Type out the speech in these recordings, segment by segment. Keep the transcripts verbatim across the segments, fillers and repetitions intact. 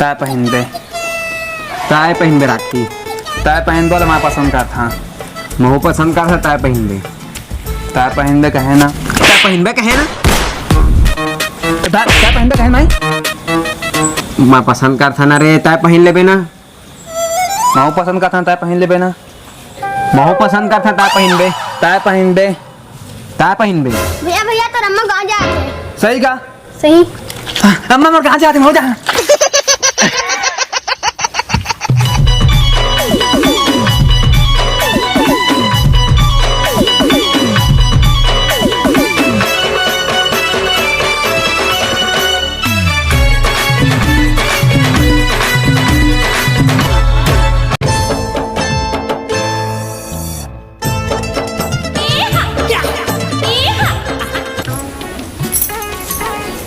तैं पहिनबे, तैं पहिनबे राखी, तैं पहिनबे, ओला मैं पसंद करथंव। महूं पसंद करथंव, तैं पहिनबे। तैं पहिनबे कहे ना। तैं पहिनबे कहे ना। तैं, तैं पहिनबे कहे ना। मैं पसंद करथंव ना रे, तैं पहिन लेबे ना। महूं पसंद करथंव, तैं पहिन लेबे ना। महूं पसंद करथंव, तैं पहिनबे। तैं पहिनबे। तैं पहिनबे। भैया, भैया, तोर अम्मा गाँव जात हे। सही का? सही। अम्मा मोर गाँव जात हे, महूं जा।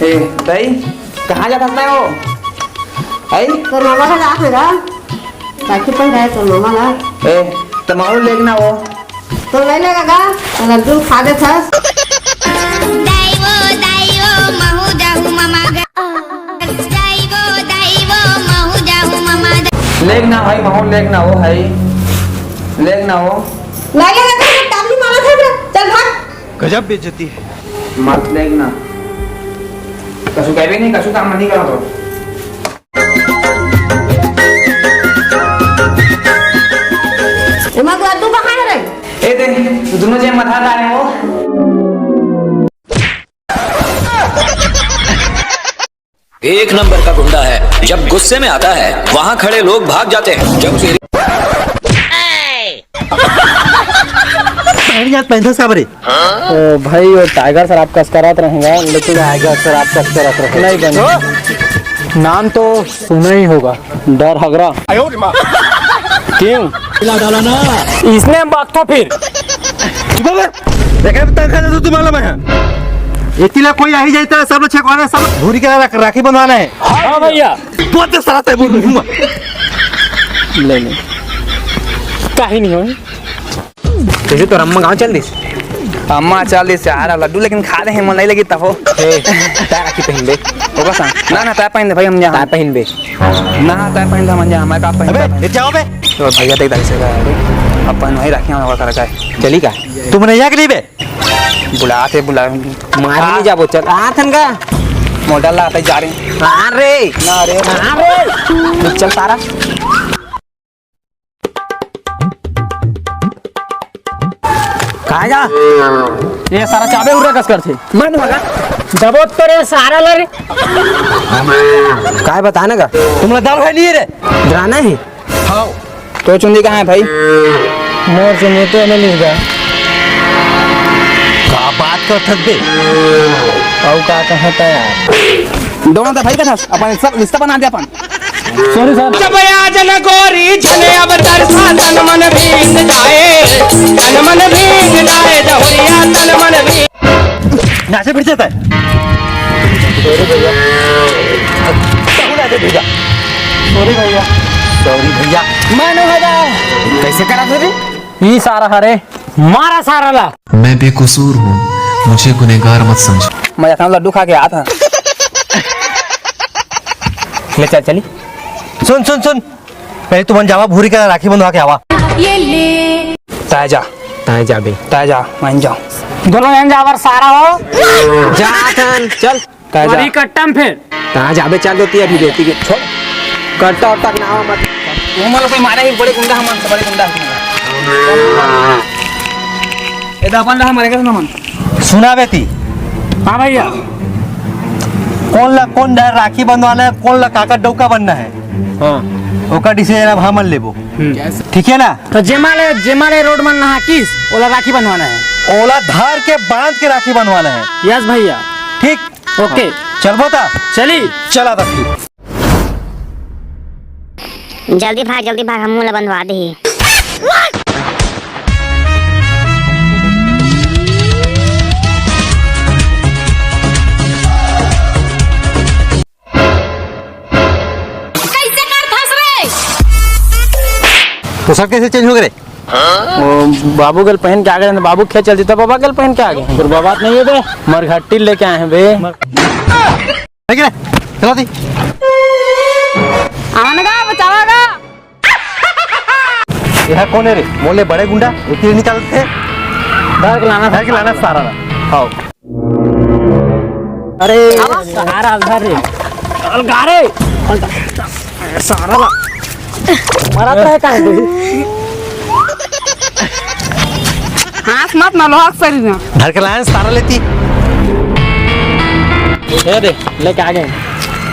ए, दाई, कहाँ जात हस ना हो? आई? तोर मामा का जात हे गा। राखी पहिराय तोर मामा ला। ए, त महूं लेगना हो। तो ले लेगा गा, तो लड्डू खा देथस। दाई वो, दाई वो, महूं जाहूं मामा घर। दाई वो, दाई वो, महूं जाहूं मामा घर। लेगना भाई, महूं लेगना हो भाई। लेगना हो। ले लेगा गा, टापली मारा था ना। चल भाग। गजब बेइज्जती है। मत लेगना। कछु कहबे नहीं, कछु काम नहीं करा तो। एमा लड्डू कहाँ हे रे? ए दे, दोनों जन मधार ला रहे हो। एक नंबर का गुंडा है, जब गुस्से में आता है, वहां खड़े लोग भाग जाते हैं। जब उसे पहली याद पैंतीस का बरे। ओ भाई, वो टाइगर सराफ कस करत रहेगा, लेकिन टाइगर सराफ कस करत रहे। नहीं बने। नाम तो सुना ही होगा, डर हगरा। क्यों? इसने हम बकथों फिर। चुप हो बे। देखे, तनखा दे तो तुम्हारा मैं। इतने कोई आ ही जाता है, सब लोग छेकवाना है, सब भूरी के रा-, राखी बनवाना है। हाँ भैया। बहुत सारा तय बोल रही हूँ। ले ले। काहे नहीं हो? जैसे तोर अम्मा गाँव चल दिस। अम्मा चल दिस यार, लड्डू लेकिन खा ले हे, मन नहीं लगी तब हो। ए, तैं राखी पहिनबे। ओकर संग। ना, ना, तैं पहिन दे भाई, हम यहाँ। तैं पहिनबे। ना, तैं पहिन दे, हम यहाँ, मैं का पहिन अबे, दे? ये क्या हो बे? तो भैया देख दाई से का है, अपन वही राखी हम ओकर का है। चली का? तू मन यहाँ के नहीं बे? बुला थे, बुला। मार नहीं जाबो, चल। आ थन का? मोटर ला, जा रहे। आ रे। ना रे। आ रे। चल तारा। कहाँ जा? ये सारा चाबे उर्रा कस करथे। मन होगा। जबो तो रे सारा ला रे। काय बताने का? तुमला दम है नहीं रे? डराना है? हाँ। तो चुंदी कहाँ है भाई? मोर चुंदी तो नहीं मिल गया। का बात कर थक बे? अउ का कहता यार? दोनों तो भाई का था, अपन सब रिश्ता बना दिया अपन। Sorry sir. जब आज न गोरी छने अब तरसा तन मन भींग जाए, तन मन भींग जाए जहुरिया तन मन भींग। नाचे फिर जाता है। सॉरी भैया। तू नाचे फिर जा। सॉरी भैया। सॉरी भैया। मानो हदा। कैसे करा था रे? ई सारा हरे। मारा सारा ला। मैं बेकसूर हूँ, मुझे गुनहगार मत समझो। मैं अपना लड्डू खा के आता। ले चल चली। सुन सुन सुन, पहले तुमन जावा भूरी का राखी बंधवा के आवा। ये ले। ताय जा। ताय जा बे। ताय जा, मान जाओ। दोनों जन जावर सारा हो। जा थन, चल। ताय जा। वही कट्टम फिर। ताय जा बे, चल देती अभी बेटी के। छोड़। कट्टा उट्टा के नाम मत। वो मतलब कोई मारे ही बड़े गुंडा हम, बड़े गुंडा हम। ए दा अपन रहा मरेगा ना मन। सुना बेटी। हाँ भैया। कौन ला कौन डर राखी बंधवाना है, कौन ला काका डौका बनना है? हाँ। ओकर डिसीजन अब हमन लेबो। हम्म। ठीक है ना? तो जेमा ले, जेमा ले रोड मन नहा किस, ओला राखी बंधवाना है। ओला धर के बांध के राखी बंधवाना है। यस भैया। ठीक। ओके। चलबो ता? चली। चला ता फिर। जल्दी भाग, जल्दी भाग, हमू ला बंधवा देही। कैसे कर फंस रे? पोशाक कैसे चेंज हो गए रे? ओ, बाबू गल पहन के आ गए, बाबू खेत चलती तो बाबा गल पहन के आ गए। और बाबा नहीं है बे, मरघट्टी लेके आए हैं बे। है कि नहीं? चला दी। ये कोन हे रे? मोर ले बड़े गुंडा, एती निकालथे। धर के लाना, धर के लाना सारा ला। हाव। अरे, सारा धर रे। अलगा रे। सारा ला। मरत रहे काहे? हाँस मत ना लोहा सरी ना। धर के लाना सारा ला एती। ये दे, लेके आ गे।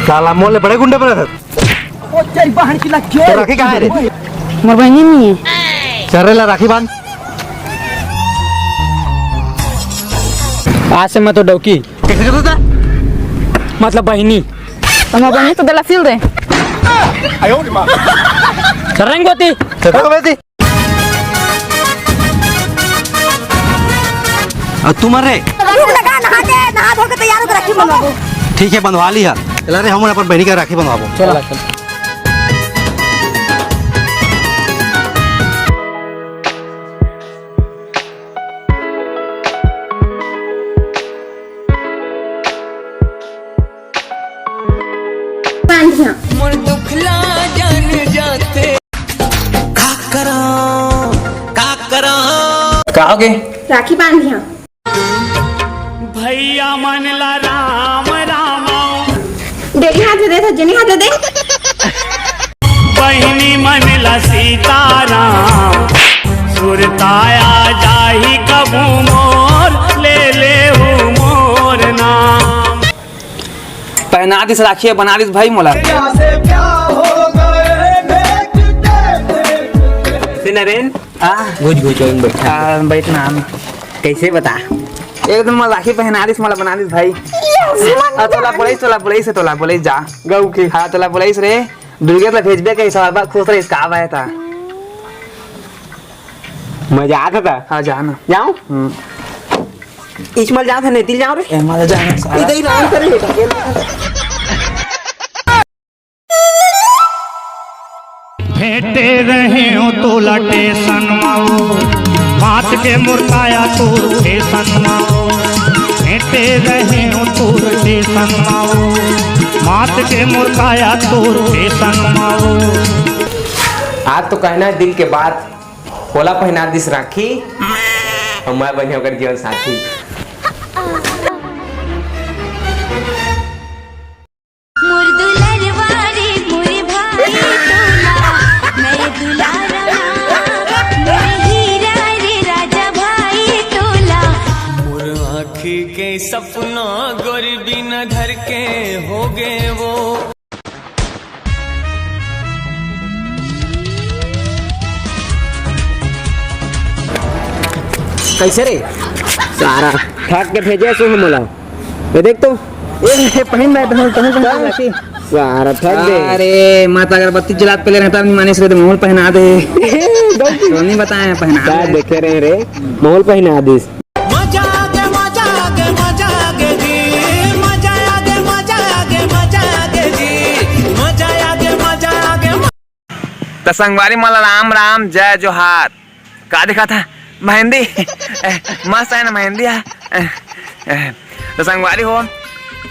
साला मोर ले बड़े गुंडा बना था। ओ तेरी बहन की लग तो राखी कहाँ हे रे? मोर बहिनी नइ हे। चल रे ला राखी बांध। आज से मैं तो डौकी। कइसे करत हस? मतलब बहिनी। तो मोर बहिनी तो दला सिल दे। चल रंग गोती। चल रंग गोती। अउ तुमन रे? रुक ना, नहा के, नहा धो के तैयार होके राखी बंधवाबो। ठीक हे, बंधवा लिहा। चला रे, हमन अपन बहिनी के राखी बंधवाबो। चला। बांधिया। मोर दुख ला जान जाथे। का करा, का करा? का हो गे? राखी बांधिया। भैया मन ला राम राम। डेली हाथ दे दे, सज्जनी हाथ दे दे। बहिनी मन ला सीताराम। सुरताया जाही कभू मोर, ले ले हूँ मोर नाम। पहना दिस राखी, बना दिस भाई मोला। से नरेन, आ? घुच घुच ओइन बैठा। आ, बैठ ना, हम। कइसे बता? एकदम मोला राखी पहना दिस, मोला बना दिस भाई। आ, तोला बोलाइस, तोला बोलाइस, तोला बोलाइस जा। गऊ के। हाँ, तोला बोलाइस रे। दुर्गेश ला भेजबे कइस, बार बार खुश रहिस, का बात हे? मजा आत हे। हाँ, जा ना। जाऊँ? हम्म। इसमल जात हे, नइ तिल जाऊँ रे। ए, मजा जाना सारा। इधर ही राम करे। भेंटे रहे हो तोला टेसन मा ओ, मात के मुरकाया तोर टेसन मा ओ। भेंटे रहे हो तोर टेसन मा ओ, मात के मुरकाया तोर टेसन मा ओ। आज तो कहना है दिल के बात, ओला पहना दिस राखी, अउ मैं बने ओकर जीवन साथी। मोर दुलरवा रे मोर भाई तोला, मैं दुलारा मोर हीरा रे राजा भाई तोला। मोर आँखी के सपना गोरी बिना धर के हो गे वो। कइसे रे? सारा ठग के भेजे सो हमला। ये देख तो। ए, ए, पहिन ना, पहिन, पहिन, पहिन, पहिन। सारा ठग दे। अरे, माता अगरबत्ती जलात पहले रहता, अपनी माने से तो माहौल पहना दे। गलती। तो नहीं बताया, पहना का दे। देखे रहे रे, माहौल पहना दिस। मजा आ गया, मजा आ गया, मजा आ गया जी। मजा आ गया, मजा आ गया, मजा आ गया जी। मजा आ गया, मजा आ गया, म- त संगवारी मन ला राम राम, जय जोहार। का दिखत हे? मेहंदी। मस्त हे ना मेहंदी ह? त संगवारी हो,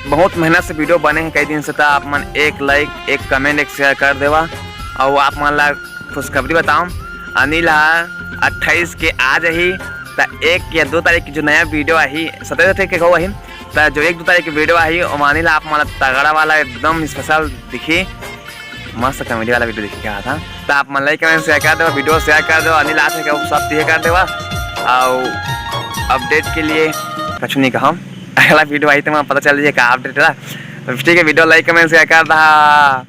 बहुत मेहनत से video बने हे कई दिन से, त आप मन एक like, एक comment, एक share कर देवा। अउ आप मन ला खुशखबरी बताओ, अनिल ह अट्ठाईस के आ जाही, त एक या दो तारीख के जो नया video आही, सत्रह तारीख के कहू आही, त जो एक दो तारीख के video आही, ओमा अनिल आप मन ला तगड़ा वाला एकदम special दिखी, मस्त comedy वाला video दिखी कहा था। त आप मन like, comment, share कर देवा, video share कर देवा, अनिल आथे के सब तिहे कर देवा। अउ update के लिए कछु नहीं कहम, अगला video आही त मैं पता चल जाए का update ला। तो ठीक है, video like, comment, share कर दहा।